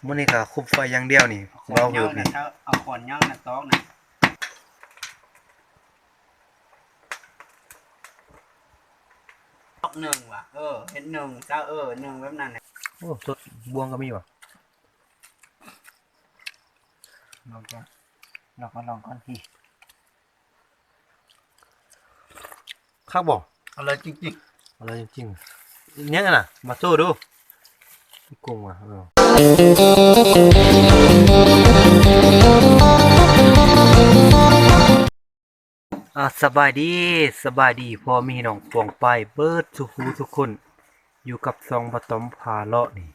ມື້ນີ້ກໍຄຸມໄຟຢ່າງດຽວນີ້ ເບົາເຮີບນີ້ ເອົາຂອນຍາວນະຕອກນະ ຕອກໜຶ່ງວ່າ ເອີ ເຮັດໜຶ່ງຊະ ເອີ ໜຶ່ງແບບນັ້ນແຫຼະ. ໂອ້ ສົດບ່ວງກໍມີຫວາ? ລອງກ່ອນ ລອງກ່ອນ ລອງກ່ອນ ຄັກບໍ່? ອະຮ່ອຍຈິງໆ ອະຮ່ອຍຈິງໆ. ອີຫຍັງຫັ້ນນະ? ມາໂຊດູ. ກຸ້ງວ່າ ເອີ. ອາ ສະບາຍດີ ສະບາຍດີ ພໍ່ແມ່ພີ່ນ້ອງປ້ອງປາຍເບິດສູ່ຜູ້ທຸກຄົນ. ຢູ່ກັບຊ່ອງບ່າວຕ້ອມພາເລາະນີ້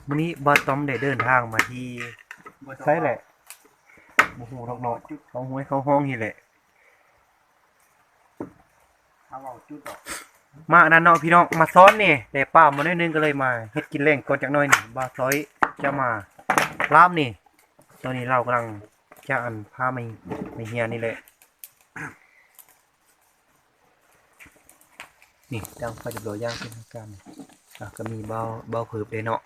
ມື້ນີ້ບ່າວຕ້ອມໄດ້ເດີນທາງມາທີ່ ໃສແຫຼະ ບໍ່ຮູ້ດອກເນາະ ເຂົ້າຫ້ວຍເຂົ້າຮ່ອງນີ້ແຫຼະ ມາອັນນັ້ນເນາະພີ່ນ້ອງ ມາຊ້ອນນີ້ ແຕ່ປ່າມາໜ້ອຍໜຶ່ງ ກໍເລີຍມາເຮັດກິນແລງກ່ອນຈັກໜ້ອຍນີ້. ບ່າວຊອຍຈະມາລາມນີ້ ຕອນນີ້ລາວກຳລັງຈະ ອັນ ພາໄມ້ ໄມ້ເຫື່ອນີ້ແຫຼະ. ນີ້ຕັ້ງໄຟຮຽບຮ້ອຍຢ່າງເປັນທາງການ. ອ່າ ກໍມີເບົາ ເບົາເພີບເດ້ເນາະ.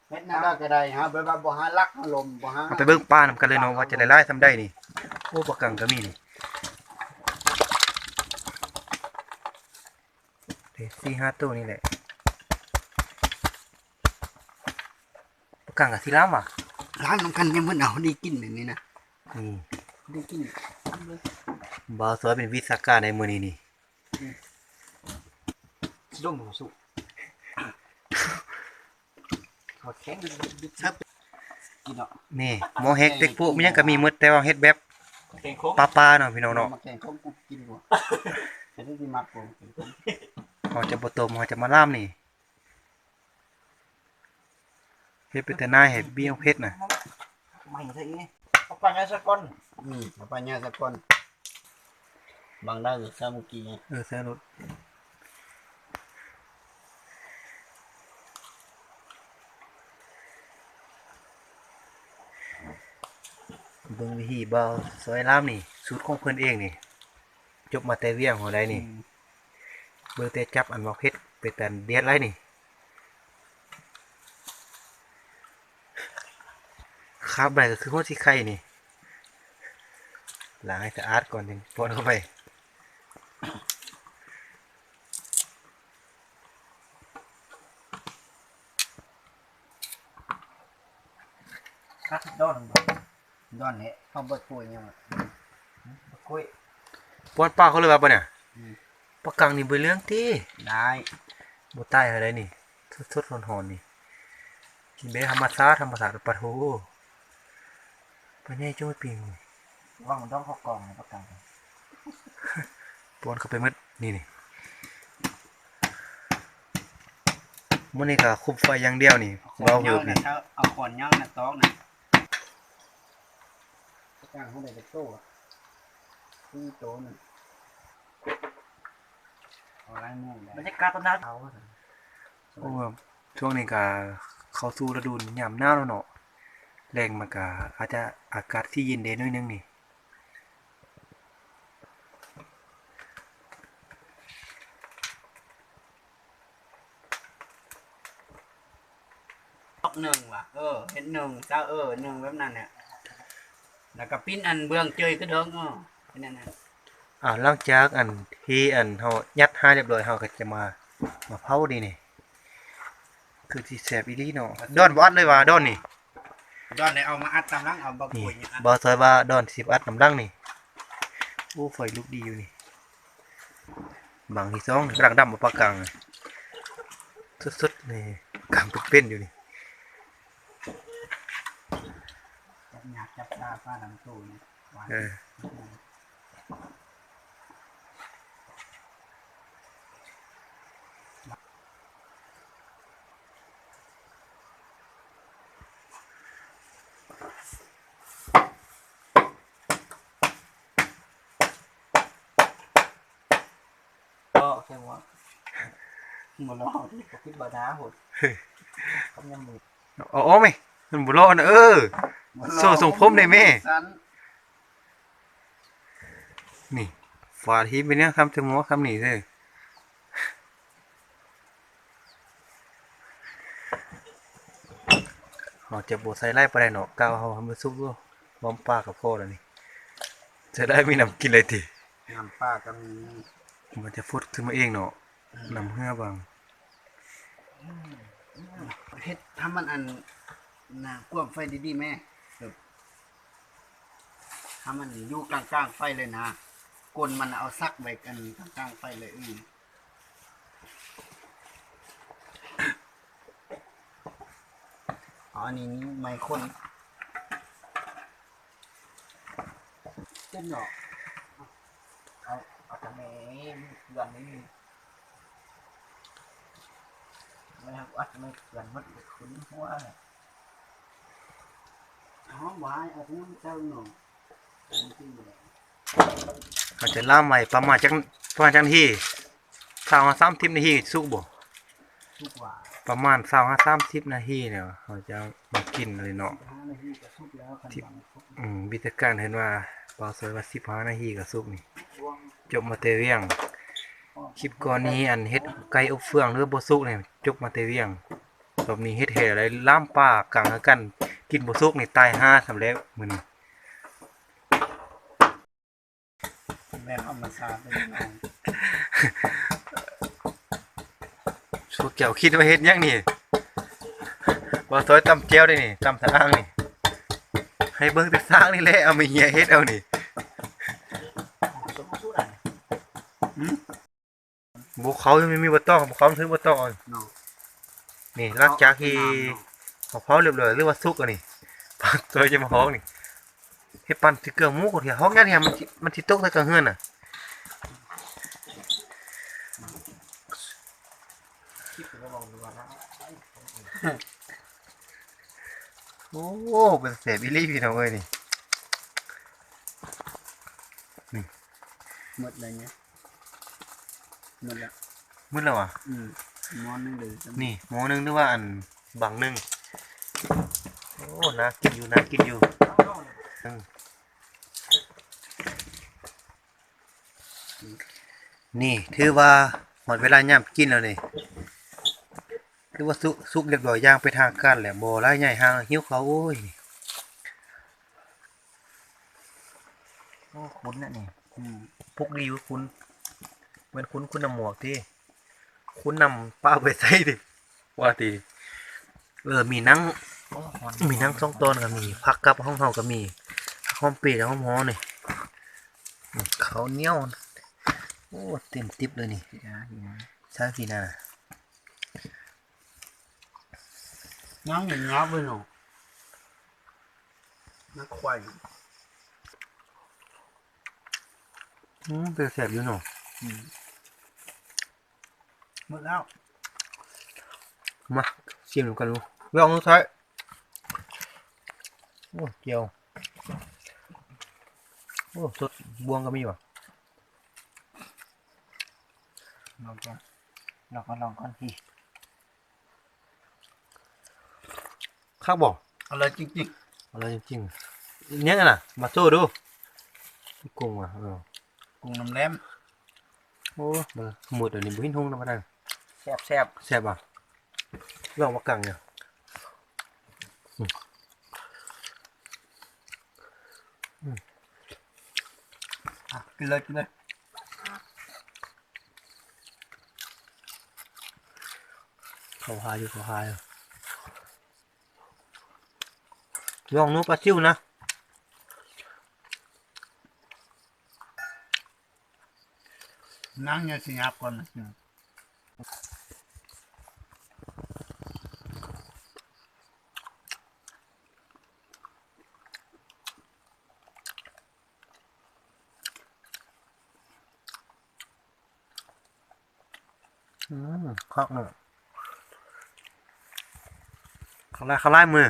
ເຮັດແນວໃດກໍໄດ້ ຫາແບບວ່າບໍ່ຫາຫຼັກຫາລົມ ບໍ່ຫາ ເຮົາໄປເບິ່ງປ່ານຳກັນເລີຍເນາະ ວ່າຈະໄດ້ຫຼາຍສ່ຳໃດນີ້. ໂອ້ ປາກັງກໍມີນີ້ ໄດ້ສີ່ຫ້າໂຕນີ້ແຫຼະ. ປາກັງກໍຊິລາມຫວາ? ລາມນຳກັນ ຍັງບໍ່ເອົາ ໄດ້ກິນແບບນີ້ນະ. ອືມ ໄດ້ກິນ ບ່າວຊອຍເປັນວິຊາການໃນມື້ນີ້ນີ້. ອືມ ຊິລົງບໍ່ສຸກ ເອົາແຂງ ກິນເນາະ. ນີ້ ໝໍ້ເຮັກ ເຕັກໂປະ ມີຫຍັງກໍມີໝົດ ແຕ່ວ່າເຮັດແບບ ແກງຂມ ປ່າໆເນາະ ພີ່ນ້ອງເນາະ. ມາແກງຂມ ກູກິນບໍ່ ເຮັດໃຫ້ຊິມັກບໍ່ ແກງຂມ. ເຮົາຈະບໍ່ຕົ້ມ ເຮົາຈະມາລາມນີ້. ເຮັດເປັນແຕ່ນາຍໃຫ້ບີ່ເຜັດນະ ໃໝ່ຊະອີກ. ເອົາປາໃຫຍ່ໃສ່ກ່ອນ. ອືມ ເອົາປາໃຫຍ່ໃສ່ກ່ອນ ບາງໄດ້ສາມັກຄີ. ເອີ ໃສ່ໂລດ. ເບິ່ງວິທີບ່າວຊອຍລາມນີ້ ສູດຂອງເພິ່ນເອງນີ້. ຈົບມາແຕ່ວຽງຫົວໃດນີ້. ອືມ ເບິ່ງແຕ່ຈັບອັນໝາກເຜັດ ເປັນຕາດຽດຫຼາຍນີ້. ຄາບໄດ້ກໍຄືຫົວຊິໄຂ່ນີ້. ລ້າງໃຫ້ສະອາດກ່ອນ ຈຶ່ງປ້ອນເຂົ້າໄປ. ຄັກດອນບໍ່? ດອນແຫຼະ ເອົາເບິດໂກຍຍັງ ເບິດໂກຍ ປ້ອນປາເຂົາເລີຍວ່າບໍ່ນີ້. ອືມ ປາກັງນີ້ບໍ່ເລື່ອງຕິ ໄດ້ ບໍ່ຕາຍເທົ່າໃດນີ້ ສົດໆຮ້ອນໆນີ້ ກິນແບບທຳມະຊາດ ທຳມະຊາດ. ປາໂທ ປາໃຫຍ່ຈົງໄປປີ້ງ ວາງດອງເຂົ້າກ່ອງປາກັງ ປ້ອນເຂົ້າໄປໝົດ. ນີ້ ນີ້ ມື້ນີ້ກໍຄຸມໄຟຢ່າງດຽວນີ້ ເບົາເຮີບນີ້ ເອົາຂອນຍາວນະຕອກນະ ປາກັງເຮົາໄດ້ຈັກໂຕ ສີ່ໂຕນະ ເອົາຫຼາຍໂມງ ບັນຍາກາດຕອນເຊົ້າ. ໂອ້ ຊ່ວງນີ້ກໍເຂົ້າສູ່ລະດູຍາມໜາວແລ້ວເນາະ ແລງມາກໍອາດຈະອາກາດຊິເຢັນແດ່ໜ້ອຍໜຶ່ງນີ້. ຕອກໜຶ່ງວ່າ ເອີ ເຮັດໜຶ່ງຊະ ເອີ ໜຶ່ງແບບນັ້ນແຫຼະ ແລ້ວກໍປີ້ນອັນເບື້ອງເຈີຍຄືເດີມ ເອີ ເປັນອັນນັ້ນ. ອ່າ ຫຼັງຈາກອັນທີ່ອັນເຮົາຍັດຫາຮຽບຮ້ອຍ ເຮົາກໍຈະມາ ມາເຜົານີ້ນີ້ ຄືຊິແຊບອີ່ຫຼີເນາະ. ດອນບໍ່ອັດເລີຍວ່າດອນນີ້ ດອນໄດ້ເອົາມາອັດຕາມຫຼັງ ເອົາບັກ ນີ້ ກົວນີ້ອັດ ບ່າວຊອຍວ່າດອນຊິອັດນຳຫຼັງນີ້. ໂອ້ ໄຟລຸກດີຢູ່ນີ້ ບັງທີສອງ ກຳລັງດຳເອົາປາກັງ ສົດໆນີ້ ປາກັງເປັນໆຢູ່ນີ້. ຈັບຍາກຈັບຊາ ປາດຳໂຕນີ້ ເອີ. ກໍແຄ່ວ່າບໍ່ລອດ ກໍຄິດບໍ່ນາໂຫດ ຄຳຍຳມື ເອົາອອກແມ ມັນບໍ່ລອດນະ. ເອີ ບໍ່ລອດ ໂສ້ ສົ່ງຜົມໄດ້ແມ. ນີ້ ຟາດຫີບໄປເນຍ ຄຳຈະໝໍຄຳນີ້ເດີ້. ເຮົາຈະບໍ່ໃສ່ຫຼາຍປານໃດເນາະ ກະເອົາໃຫ້ມັນສຸກຢູ່ ຫອມປາກະພໍແລ້ວນີ້ ຈະໄດ້ມີນ້ຳກິນເລີຍຕິ. ນ້ຳປາກະມີ ມັນຈະຟົດຂຶ້ນມາເອງເນາະ ເອີ ນ້ຳເຮືອບາງ. ເຮັດໃຫ້ມັນອັນນະ ກວມໄຟດີໆແມ້ ເອີ ໃຫ້ມັນຢູ່ກາງໆໄຟເລີຍນະ ກົ້ນມັນເອົາສັກໄວ້ອັນກາງໆໄຟເລີຍ. ອື ເອົາອັນນີ້ໄມ້ຂົນ ເປັນເນາະ ເອົາ ເອົາແຕ່ແມ່ເພື່ອນນີ້ ແມ່ເອົາແຕ່ແມ່ເພື່ອນໝົດເລີຍ ຂຸນຫົວ ຫອມຫວານ ເອົາແຕ່ນ້ຳເຕົ້າເນາະ ເຮົາຈະລາມໄວ້ປະມານຈັກ ປະມານຈັກນາທີ? ຊາວຫາສາມສິບນາທີສຸກບໍ່? ສຸກວ່າ ປະມານຊາວຫາສາມສິບນາທີນີ້ ເຮົາຈະມາກິນເລີຍເນາະ. ສິບຫ້ານາທີກະສຸກແລ້ວ ຄັນ ອືມ ວິຊາການເພິ່ນວ່າ ບ່າວຊອຍວ່າສິບຫ້ານາທີກະສຸກນີ້ ຈົບມາແຕ່ວຽງ. ຄລິບກ່ອນນີ້ ອັນເຮັດໄກ່ອົບເຟືອງ ຫຼືບໍ່ສຸກນີ້ ຈົບມາແຕ່ວຽງ. ລອບນີ້ເຮັດແທ້ໄດ້ລາມປາກາງຄືກັນ ກິນບໍ່ສຸກນີ້ຕາຍຫ່າຊ້ຳແລ້ວມື້ນີ້. ແມ່ນທຳມະຊາດເດ້ພີ່ນ້ອງ. ພວກເຈົ້າຄິດວ່າເຮັດຫຍັງນີ້? ບ່າວຊອຍຕຳແຈ່ວເດ້ນີ້ ຕຳສາອ່າງນີ້ ໃຫ້ເບິ່ງແຕ່ສາກນີ້ແຫຼະ ເອົາແມ່ເຫຍເຮັດເອົານີ້. ຫືມ? ບໍ່ເຂົ້າ ຍັງມີບໍ່ຕອກ ບໍ່ເຂົ້າ ມັນຖືບໍ່ຕອກເນາະ. ນີ້ ຫຼັງຈາກທີ່ເຮົາເຜົາລຽບລ້ອຍ ຫຼືວ່າສຸກອັນນີ້ ປາກເຄີຍຈະມາຮອກນີ້ ເຮັດປັ້ນໃສ່ເກືອໝູກ່ອນເທື່ອ ຮອກຍາດນີ້ ມັນຊິ ມັນຊິຕົກໃສ່ກາງເຮືອນນະ. ໂອ້ ເປັນແຊບອີ່ຫຼີພີ່ນ້ອງເອີຍນີ້. ນີ້ ໝົດແລ້ວນີ້ ໝົດແລ້ວ ໝົດແລ້ວຫວາ? ອືມ ໝໍ້ໜຶ່ງເດີ ນີ້ໝໍ້ໜຶ່ງ ຫຼືວ່າອັນບັງໜຶ່ງ. ໂອ້ ໜ້າກິນຢູ່ ໜ້າກິນຢູ່. ອືມ ນີ້ຖືວ່າຮອດເວລາຍາມກິນແລ້ວນີ້ ຖືວ່າສຸກ ສຸກລຽບລ້ອຍຢ່າງເປັນທາງການແລ້ວ ບໍ່ຫຼາຍໃຫຍ່ຫ່າງ ຫິວເຂົ້າ ໂອ້ຍ. ໂອ້ ຂຸນນະນີ້ ອືມ ປຸກດີຢູ່ຂຸນ ແມ່ນຂຸນ ຂຸນນ້ຳໝວກຕິ ຂຸນນ້ຳປາໄປໃສ່ຕິ ວ່າຕິ. ເອີ ມີໜັງ ໂອ້ ມີໜັງສອງຕອນກະມີ ຜັກກັບຂອງເຮົາກະມີ ຫອມເປດ ຫອມຫໍ່ນີ້ ເຂົ້າໜຽວ ໂອ້ ເຕັມຕິບເລີຍນີ້ ຊາຍພີນາ ໜັງຫຍາບເລີຍເນາະ ໜັງຄວາຍ. ອືມ ເປັນຕາແຊບຢູ່ເນາະ. ອືມ ໝົດແລ້ວ ມາຊີມນຳກັນດູ ລອງດູຊອຍ. ໂອ້ ແຈ່ວ ໂອ້ ສົດບວງກະມີຫວາ? ລອງກ່ອນ ລອງກ່ອນ ລອງກ່ອນ ຄັກບໍ່? ອະຮ່ອຍຈິງໆ ອະຮ່ອຍຈິງໆ. ຫຍັງຫັ້ນນະ? ມາໂຊດູ. ກຸ້ງຫວາ? ເອີ ກຸ້ງນ້ຳແລມ. ໂອ້ ໝົດອັນນີ້ບໍ່ເຫັນຫຸງນຳປານໃດ. ແຊບໆ ແຊບຫວາ? ລອງມາກັງເດີ. ອືມ ອືມ ອ່ະ ກິນເລີຍ ກິນເລີຍ. ເຂົ້າຫາຢູ່ ເຂົ້າຫາຢູ່. ລອງໜູປາຊິວນະ. ນັ່ງຢູ່ຊິຫຍັບກ່ອນນະ. ອືມ ຄັກເນາະ ຄັກຫຼາຍ ຄັກຫຼາຍມື້.